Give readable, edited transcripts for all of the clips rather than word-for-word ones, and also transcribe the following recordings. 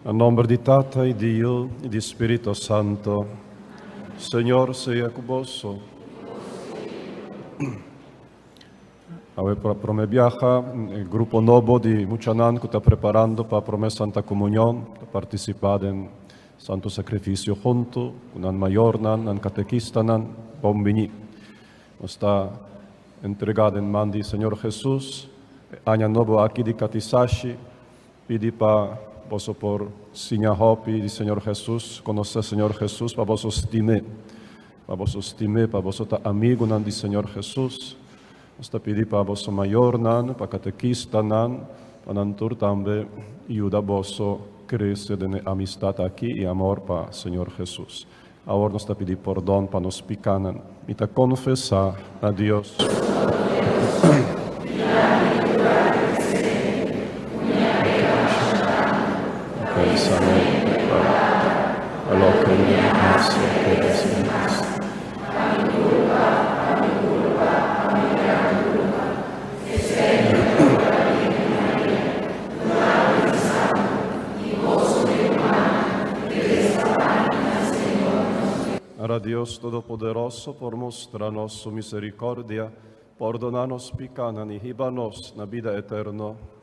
Na nomber di Tata y di Yiu y di Spirito Santo. Señor sea cu boso. Awe pa prome biaha e grupo nobo di muchanan cu ta preparando pa prome Santa Comunion ta participa den Santo Sacrificio hunto cu nan mayornan, nan catequistanan. Bon bini. Nos ta entrega den man di Señor Jesus e aña nobo aki di Catisashi. Pidi pa boso por siña hopi di Señor Jesus, conoce Señor Jesus, pa boso stim'E, pa boso stim'E, pa boso ta amigunan di Señor Jesus. Nos ta pidi pa boso mayornan, pa catequistanan, pa nan tur tambe yuda boso crece den e amistad aki y amor pa Señor Jesus. Awor nos ta pidi pordon pa nos picanan. Mi ta confesa na Dios. Ora Dios Todopoderoso por mustra nos su misericordia, pordona nos picanan y hiba nos na bida eterno.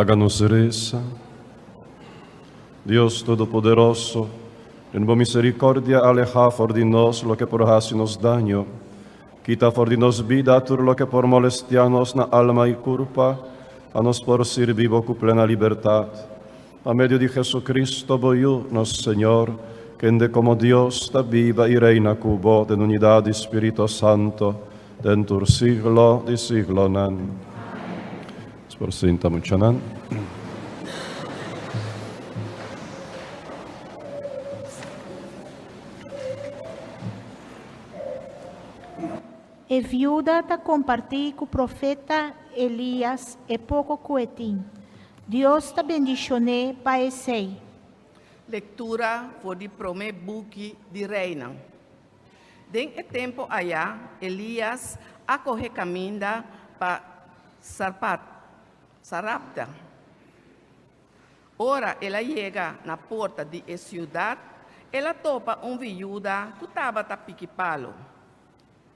Laga nos resa. Dios Todopoderoso, den bo misericordia aleha for di nos loke por haci nos daño. Kita for di nos bida tur loke por molestia nos na alma y curpa, pa nos por sirbi bo cu plena libertad. Pa medio di Jesucristo, bo Yu, nos Señor, kende como Dios ta biba y reina cu bo den unidad di Spirito Santo, den tur siglo di siglonan. Nos por sinta muchanan. E viuda ta kompartí ku profeta Elías e poko ku e tin. Dios ta bendishon'é pa esei. Lektura for di Promé Buki di Reinan. Den e tempu ayá Elías a kohe kaminda pa Sarpat, Sarapta. Ora el a yega na porta di e siudat, el a topa un viuda ku tabata piki palu.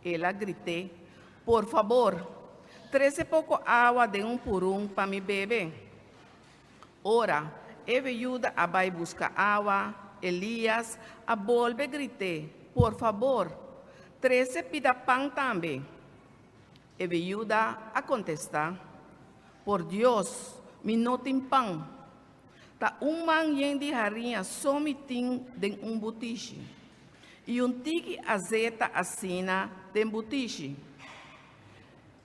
El a grit'é, Por fabor, trese poko awa den un purun pa mi bebe. Ora e viuda a bai buska awa, Elías a bolbe grit'é, Por fabor, trese pida pan tambe. E viuda a kontestá, Por Dios, mi no tin pan. Ta un man yen di hariña so mi tin den un butishi, i un tiki azeta asina den butishi.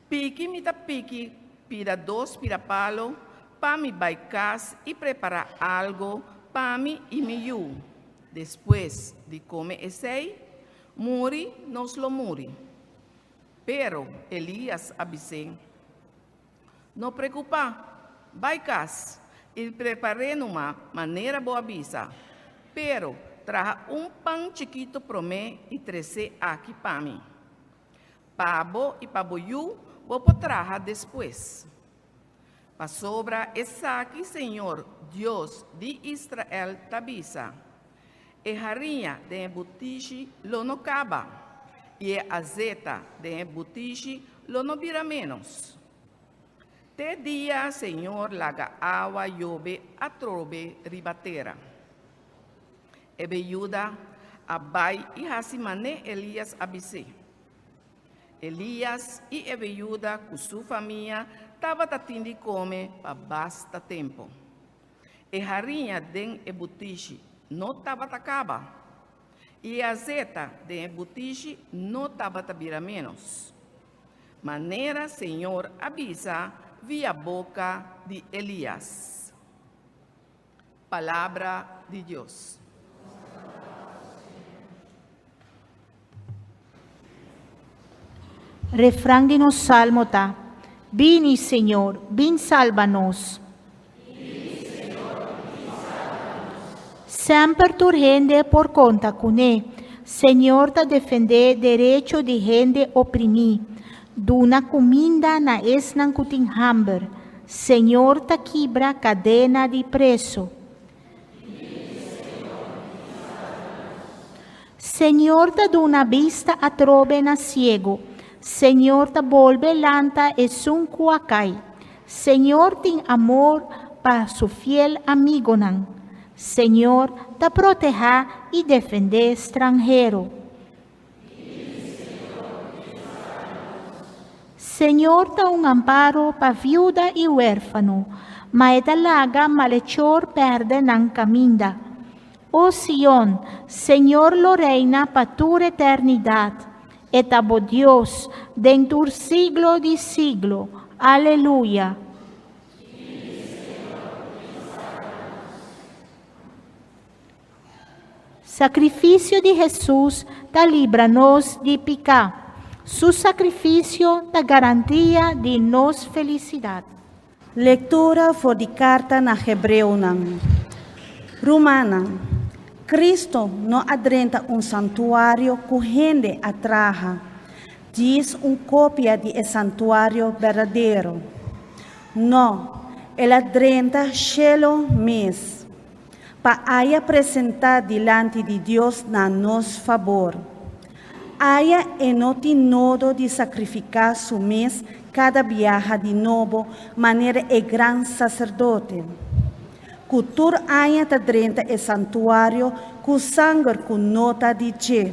Piki mi ta piki pida dos pida palo pa mi bai kas i prepará algo pa mi i mi yu. Despues di kome esei, muri nos lo muri. Pero Elías a bis'é, No preokupá, bai kas i prepar'é numa manera bo a bisa, pero traha un pan chikitu promé i tres'é aki pa mi. Pa bo i pa bo yu bo por traha despues. Pasobra esaki señor Dios di Israel ta bisa, E hariña den e butishi lo no kaba, i e azeta den e butishi lo no bira ménos. Te dia señor laga awa yobe atrobe riba tera. E beyuda a bai i hasi mané Elías a bis'é. Elías i e beyuda ku su famia tabata tin di kome pa basta tempu. E hariña den e butishi no tabata kaba, i e azeta den e butishi no tabata bira ménos. Manera señor a bisa via boka di Elías. Palabra di Dios. Refran di nos salmo ta, Bini, Señor, bin salba nos. Semper tur hende por konta kuné. Señor ta defendé derecho di hende oprimí. Duna kuminda na esnan ku tin hamber. Señor ta kibra kadena di preso. Señor ta duna bista atrobe na siego. Señor ta bolbe lanta esun ku a kai. Señor tin amor pa su fiel amigonan. Señor ta protehá i defendé stranhero. Señor ta un amparo pa viuda i huérfano, ma e ta laga malechor pèrdè nan kaminda. O Sion, Señor lo reina pa tur eternidat. E ta bo Dios den tur siglo di siglo. Aleluya! Sakrifisio di Hesus ta libra nos di piká. Su sakrifisio ta garantia di nos felisidat. Lektura for di Karta na Hebreonan. Rumannan, Kristu no a drenta un santuario ku hende a traha, djis un kopia di e santuario berdadero. No, el a drenta shelu mes. Pa aya presentá dilanti di Dios na nos fabor. Aya e no tin nodo di sakrifiká su mes kada biaha di nobo manera e gran saserdote, ku tur aña ta drenta e santuario ku sanger ku no ta di dje.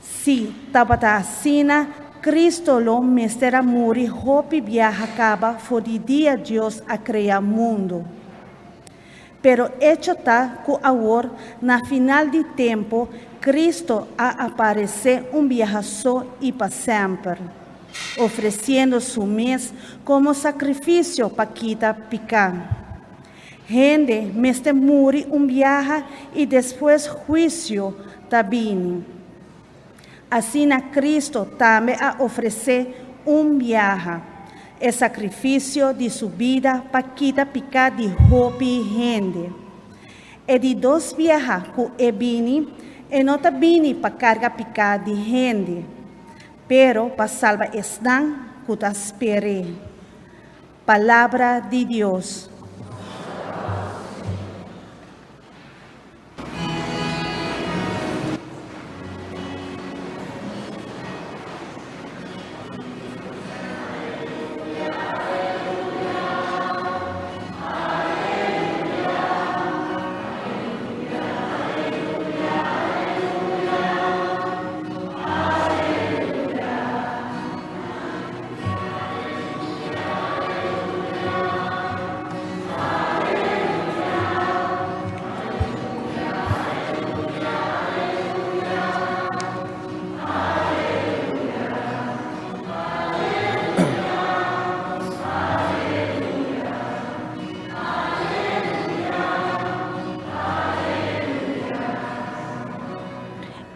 Si tabata asina, Cristo lo mester a muri hopi biaha caba for di dia Dios a crea mundo. Pero echo ta cu awor, na final di tempo, Cristo a aparece un biaha so y pa semper, ofreciendo su mes como sacrificio pa kita pica. Hende mester muri un biaha i despues huisio ta bini. Asina Cristo tambe a ofresé un biaha e sakrifisio di su bida pa kita piká di hopi hende. E di dos biaha ku e bini, e no ta bini pa karga piká di hende, pero pa salba esnan ku ta sper'é. Palabra di Dios.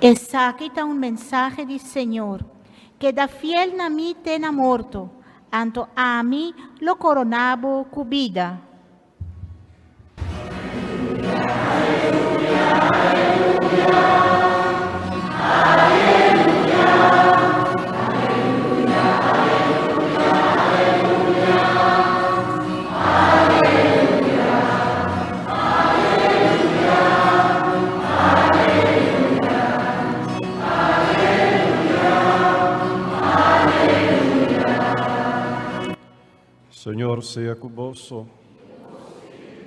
Esaki ta un mensahe di Señor. Keda fiel na mi te na morto, anto ami lo koroná bo ku bida. Señor sea cu boso.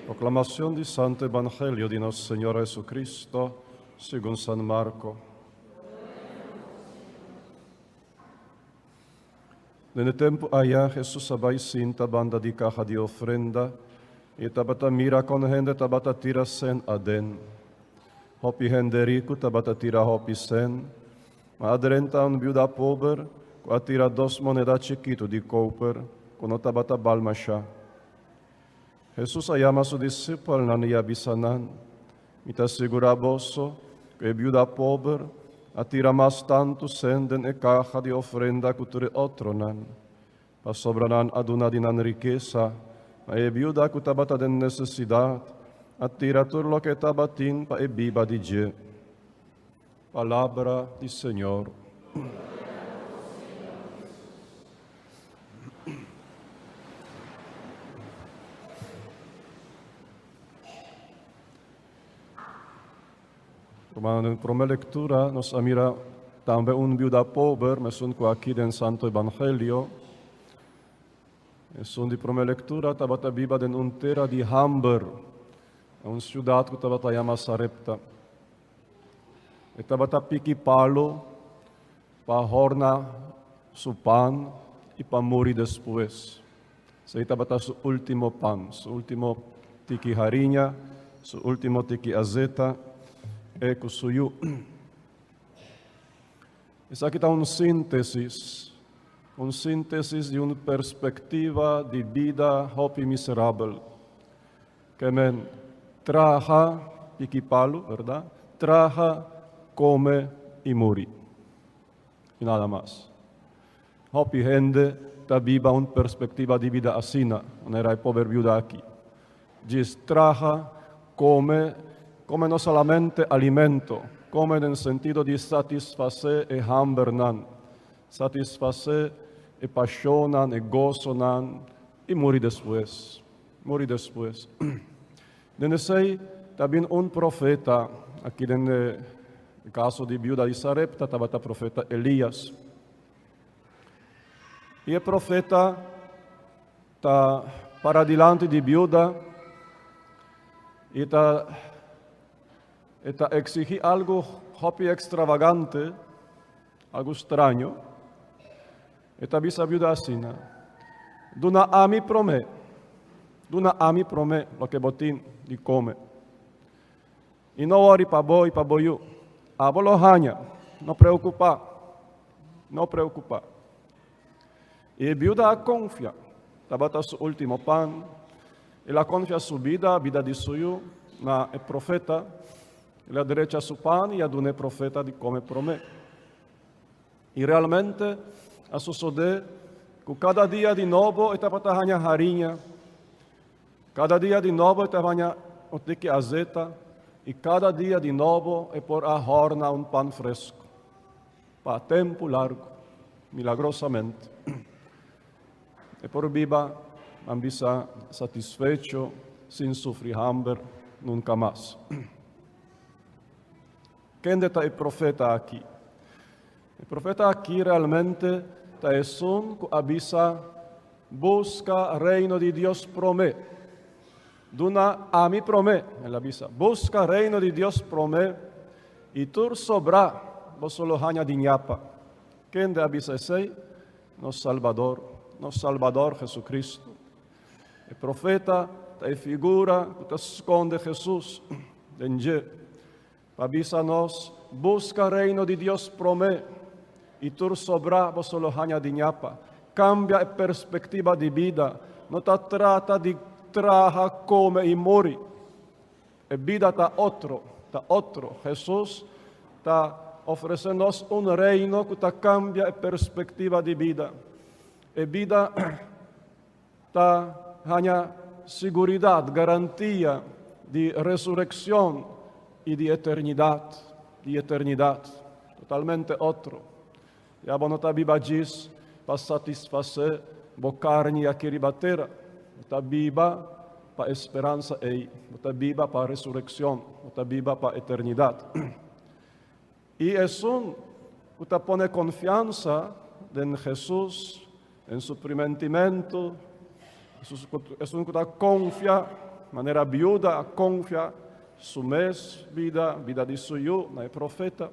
Proclamación di Santo Evangelio di nos Señor Jesucristo, según San Marco. Den e tempu aya Hesus a bai sinta banda di kaha di ofrenda i e tabata mira kon hende tabata tira sen aden. Hopi hende riku tabata tira hopi sen, ma a drenta un biuda pober ku a tira dos moneda chikitu di koper ku no tabata bal mashá. Hesus a yama su disipelnan i a bisa nan, Mi ta sigurá boso ku e biuda pober a tira mas tantu sen den e kaha di ofrenda ku tur e otronan, pasobra nan a duna di nan rikesa, ma e biuda ku tabata den nesesidat a tira tur loke e tabatin pa e biba di dje. Palabra di Señor. Rumannan, den prome lectura nos a mira tambe un biuda pober, mesun cu aki den Santo Evangelio. Esun di prome lectura tabata biba den un tera di hamber, un ciudad cu tabata yama Sarepta. E tabata piki palo pa horna su pan i pa muri despues. Esei tabata su último pan, su último tiki hariña, su último tiki azeta, e ku su yu. Esaki ta un síntesis, un síntesis di un perspektiva di bida hopi miserabel. Ke men traha piki palu, bèrdat? Traha, kome i muri. I nada mas. Hopi hende ta biba un perspektiva di bida asina, manera e pober biuda aki. Djis traha, kome, kome no solamente alimento, kome den sentido di satisfasé e hambernan, satisfasé e pashonnan, e gosonan, i muri despues. Muri despues. Den esei ta bin un profeta, aki den e kaso di biuda di Sarepta tabata profeta Elias. I e profeta ta para dilanti di biuda i ta e ta exigí algu hopi extravagante, algu straño. E ta bisa biuda asina, Duna ami promé, duna ami promé loke bo tin di kome. I no wòri pa bo i pa bo yu. Abo lo haña, no preokupá, no preokupá. I e biuda a konfia, tabata su último pan. El a konfia su bida, bida di su yu, na e profeta. El a drecha su pan i a duna e profeta di kome promé. I realmente a sosodé ku kada dia di nobo e tabata haña hariña, kada dia di nobo e ta haña un tiki azeta i kada dia di nobo e por a hòrna un pan fresku pa tempu largu, milagrosamente. E por biba, nan bisa, satisfecho sin sufri hamber nunka mas. Kende ta e profeta aki? E profeta aki realmente ta esun ku a bisa, Buska Reino di Dios promé. Duna ami promé, el a bisa, buska Reino di Dios promé i tur sobrá boso lo haña di ñapa. Kende a bisa esei? Nos Salbador, nos Salbador Jesucristo. E profeta ta e figura ku ta skonde Jesus den dje. Pa bisa nos, Buska Reino di Dios promé, i tur sobrá boso lo haña di ñapa. Kambia e perspektiva di bida. No ta trata di traha, kome i muri. E bida ta otro, ta otro. Hesus ta ofresé nos un reino ku ta kambia e perspektiva di bida. E bida Ta haña siguridat, garantia di resurekshon i di eternidat, di eternidat. Totalmente otro. Ya bo no ta biba djis pa satisfasé bo karni aki riba tera. Bo ta biba pa e speransa ei. Bo ta biba pa resurekshon. Bo ta biba pa eternidat. I esun ku ta pone konfiansa den Hesus, den su primentimentu, esun ku ta konfia manera biuda a konfia su mes bida, bida di su yu, na e profeta,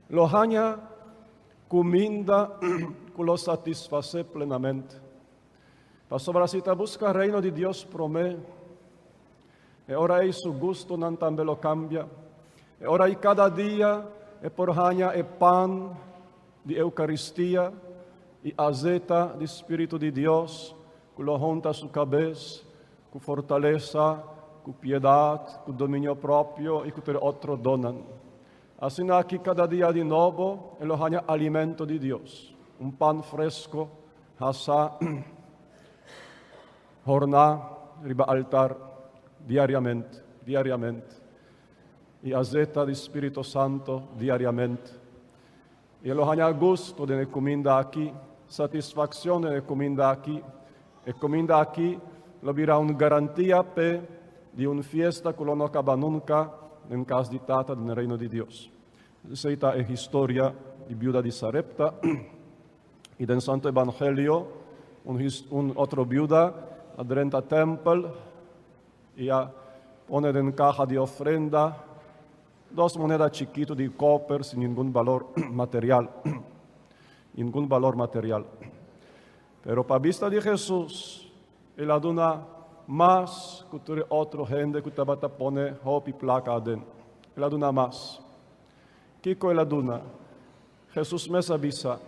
lo haña kuminda ku lo satisfasé plenamente. Pasobra si ta buska Reino di Dios promé, E ora ei su gustonan tambe lo kambia. E ora ei kada dia e por haña e pan di Eukaristia i azeta di Spiritu di Dios ku lo hunta su kabes ku fortalesa, ku piedat, ku dominio propio i ku tur e otro donnan. Asina aki kada dia di nobo e lo haña alimento di Dios, un pan fresko hasá. Horná riba altar diariamente, diariamente, i azeta di Spirito Santo diariamente. I e lo haña gusto den e kuminda aki, satisfakshon den e kuminda aki. E kuminda aki lo bira un garantia p'e di un fiesta ku lo no kaba nunka den kas di Tata den Reino di Dios. Esei ta e historia di biuda di Sarepta. I den Santo Evangelio, un, un otro biuda a drenta tempel i a pone den caja di ofrenda dos moneda chikitu di koper sin ningun balor material. Ningun balor material. Pero pa bista di Jesus, el a duna mas ku tur e otro hende ku tabata pone hopi plaka aden. El a duna mas. Kiko el a duna? Hesus mes a bisa,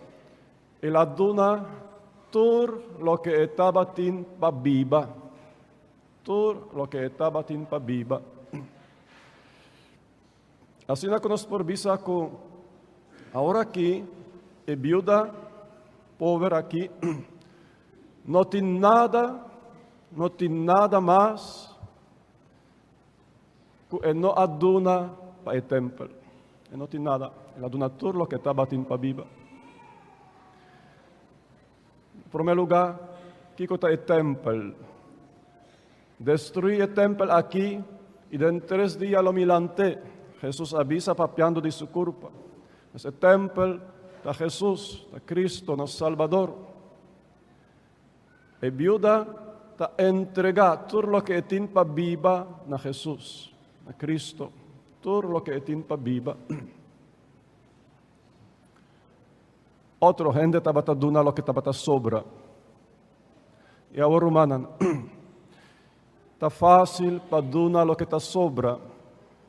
El a duna tur loke e tabatin pa biba. Tur loke e tabatin pa biba. Asina ku nos por bisa ku awor aki e biuda pober aki no tin nada, no tin nada mas Ku e no a duna pa e tempel. E no tin nada. El a duna tur loke tabatin pa biba. Na promé lugá, kiko ta e tempel? Destruí e tempel aki i den tres dia lo mi lant'é, Hesus a bisa papiando di su kurpa. Pues e tempel. ta Hesus, ta Cristo, nos Salbador. E biuda ta entregá tur loke e tin pa biba na Hesus, na Cristo, tur loke e tin pa biba. Otro hende tabata duna loke tabata sobra. I awor rumannan, ta fásil pa duna loke ta sobra,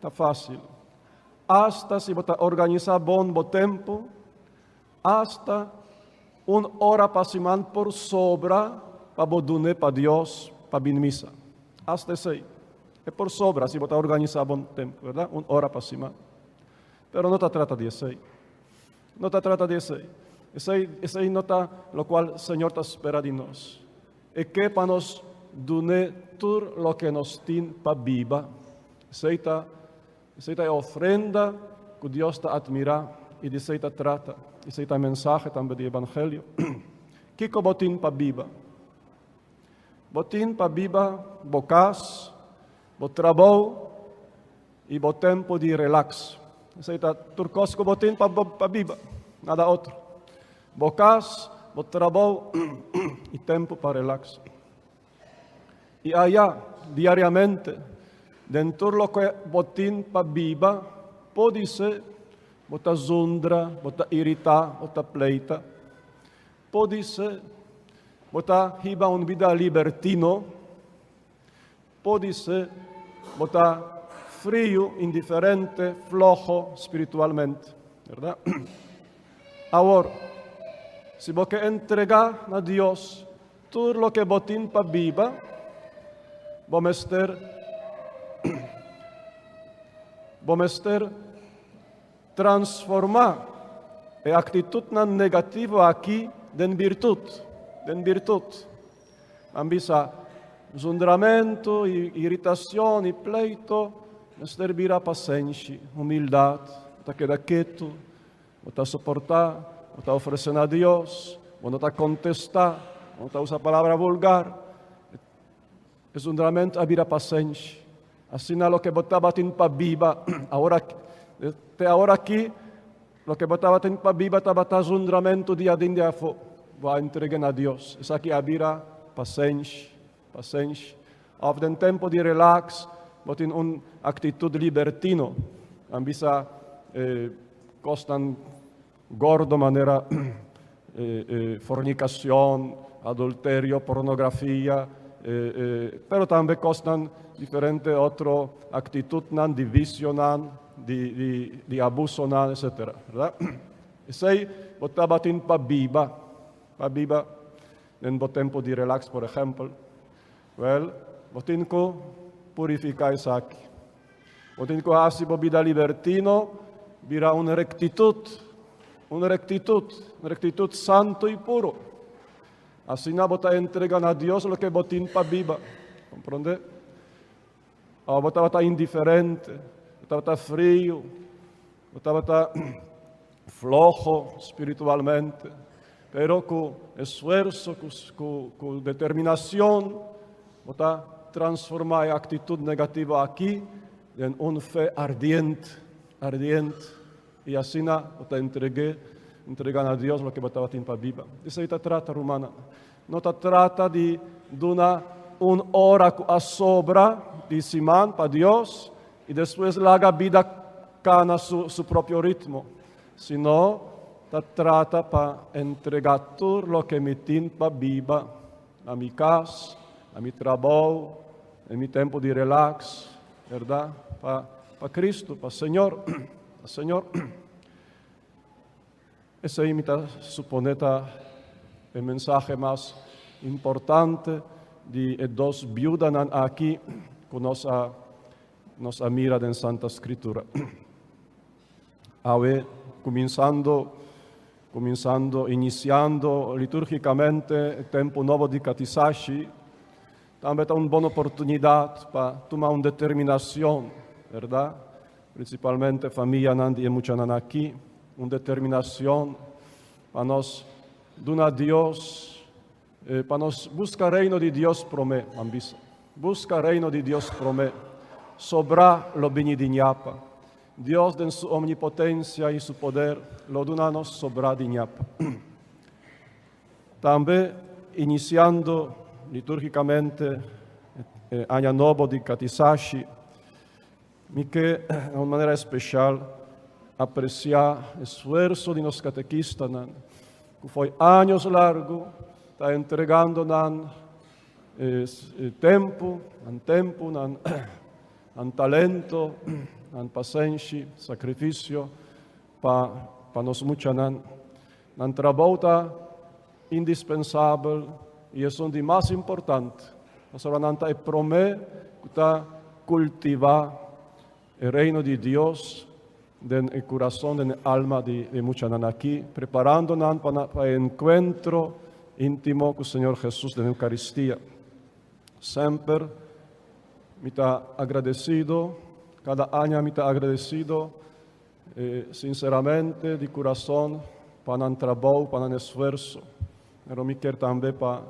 ta fásil. Asta si bo ta organisá bon bo tempu, asta un ora pa siman por sobra pa bo dun'é pa Dios pa bin misa. Asta esei. E por sobra si bo ta organisá bon tempu, bèrdat? Un ora pa siman. Pero no ta trata di esei. No ta trata di esei. Esei, esei no ta lokual Señor ta spera di nos. E ke pa nos dun'é tur loke nos tin pa biba. Esei ta, esei ta e ofrenda ku Dios ta atmirá i di esei ta trata. Esei ta e mensahe tambe di Evangelio. Kiko bo tin pa biba? Bo tin pa biba bo kas, bo trabou, I bo tempu di relax. Esei ta tur kos ku bo tin pa pa biba, nada otro. Bo kas, bo trabou i tempu pa relax. I aya, diariamente, den tur loke bo tin pa biba, podise bo ta zundra, bo ta iritá, bo ta pleita. Podise bo ta hiba un bida libertino. Podisé bo ta friu, indiferente, floho spiritualmente, berdad? Awor, si bo ke entregá na Dios tur loke bo tin pa biba, bo mester bo mester transformá e aktitutnan negativo aki den birtut, den birtut. Nan bisa, Zundramentu i iritacion i pleito mester bira pasenshi, humildad. Bo ta keda ketu, bo ta soportá, bo ta ofresé na Dios, bo no ta kontestá, bo no ta usa palabra vulgar. E zundramentu a bira pasenshi. Asina loke bo tabatin pa biba awor te awor aki, Loke bo tabatin pa biba tabata zundramentu di adin di afó. Bo a entreg'é na Dios. Esaki a bira pasenshi, pasenshi. Òf den tempu di relaks bo tin un aktitut libertino. Nan bisa kosnan gordo manera fornikashon, adulterio, pornografia, pero tambe kosnan diferente otro aktitutnan di visionan. di, di, di abusonan, etcétera. Verdad? Esei bo tabatin pa biba, pa biba den bo tempo di relax, por ehempel. Wel, bo tin ku purifiká esaki. Bo tin ku hasi bo bida libertino bira un rektitut, un rektitut, un rektitut santo i puro. Asina bo ta entrega na Dios loke bo tin pa biba. Komprondé? Oh, bo tabata indiferente, bo tabata frio, bo tabata floho spiritualmente, pero ku esfuerso, ku, ku, ku determinacion, bo ta transforma e actitud negativo aki den un fe ardiente, ardiente. I asina bo ta entreg'é, entregá na Dios loke bo tabatin pa biba. Esei ta trata, rumannan. No ta trata di duna un ora ku a sobra di siman pa Dios i despues laga bida kana su su propio ritmo, sino ta trata pa entregá tur loke mi tin pa biba na mi kas, na mi trabou, den mi tempu di relaks, bèrdat? Pa pa Kristu, pa Señor, pa Señor. Esei mi ta supone ta e mensahe mas importante di e dos biudanan aki ku nos a nos a mira den Santa Skritura. Awe kuminsando kuminsando inisiando litúrgikamente e tempu nobo di Katisashi, tambe ta un bon oportunidat pa tuma un determinashon, bèrdat? Prinsipalmente famianan di e muchanan aki, un determinacion pa nos duna Dios, pa nos busca Reino di Dios prome, nan bisa. Busca Reino di Dios prome, sobra lo bini di ñapa. Dios den su omnipotencia y su poder lo duna nos sobrá di ñap. Tambe iniciando litúrgicamente e aña nobo di Catisashi, mi ke na un manera especial aprecia esfuerzo di nos catequistanan cu foi años largo ta entregando nan tempo, nan tempo, nan nan talento, nan pasenshi, sacrificio pa pa nos muchanan. Nan trabou ta indispensabel i esun di mas importante, pasobra nan ta e promé ku ta kultivá e Reino di Dios den e kurason, den e alma di e muchanan aki, preparando nan pa pa e enkuentro íntimo ku Señor Hesus den Eukaristia. Semper mi ta agradesido, kada aña mi ta agradesido Sinceramente di curason pa nan trabou, pa nan esfuerso. Pero mi kier tambe pa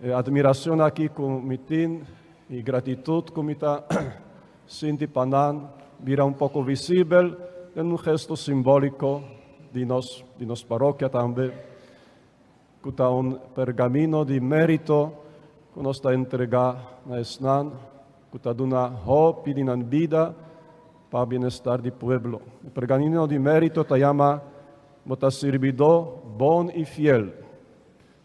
e admiracion aki cu mi tin y gratitud cu mi ta sinti pa nan bira un poco visibel den un gesto simbolico di nos, di nos parokia tambe, cu ta un pergamino di merito cu nos ta entrega na esnan cu ta duna hopi di nan bida pa bienestar di pueblo. E pergamino di merito ta yama Bo ta sirbidó bon i fiel.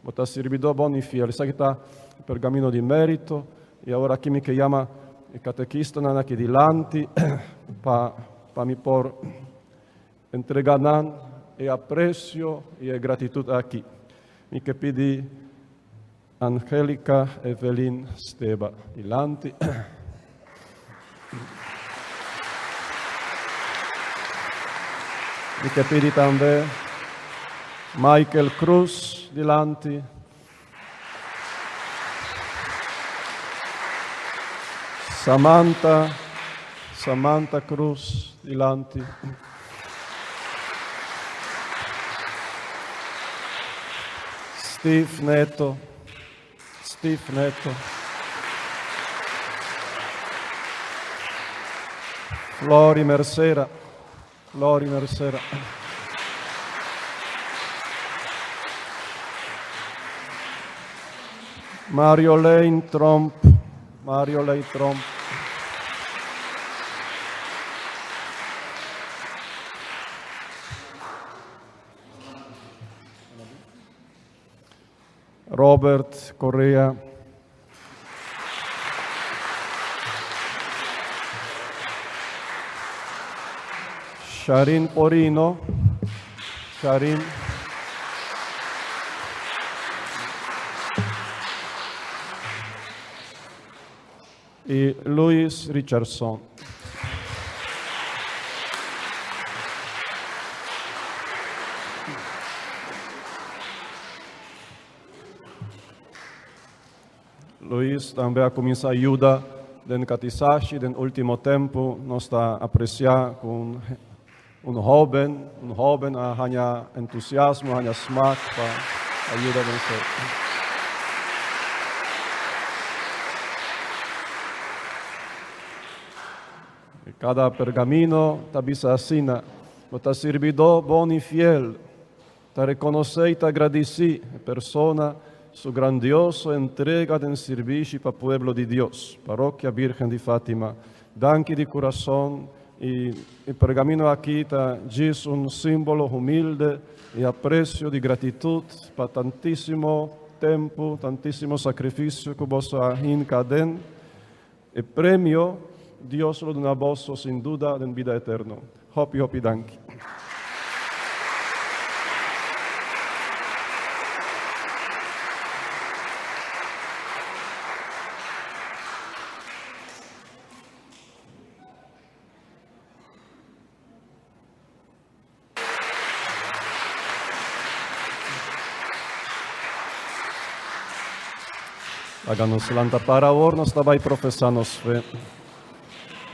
Bo ta sirbidó bon i fiel. Esaki ta e pergamino di merito i awor aki mi ke yama e katekistanan aki dilanti pa pa mi por entrega nan e apresio i e gratitut aki. Mi ke pidi Angelica Evelyn Steba dilanti. Mi ke pidi tambe Michael Cruz dilanti. Samantha, Samantha Cruz dilanti. Steve Neto, Steve Neto. Flori Mercera, Flori Mercera. Mario Lane Trump, Mario Lane Trump. Robert Correa. Sharin Porino. Sharin. Y Luis Richardson. Luis tambe a cuminsa yuda den catisashi den ultimo tempo. Nos ta aprecia cu un, un hoben, un hoben a haña entusiasmo, haña smaak pa yuda den esey. Cada pergamino ta bisa asina, Bo ta sirbidó bon i fiel. Ta rekonosé i ta gradisí e persona su grandioso entrega den sirbishi pa pueblo di Dios. Parokia Birgen di Fatima, danki di kurason i e pergamino aki ta djis un simbolo humilde i apresio di gratitut pa tantisimo tempu, tantisimo sakrifisio ku boso a hinka aden. E premio Dios lo duna boso sin duda den bida eterno. Hopi hopi danki. Laga nos lanta para awor, nos ta bai profesá nos fe.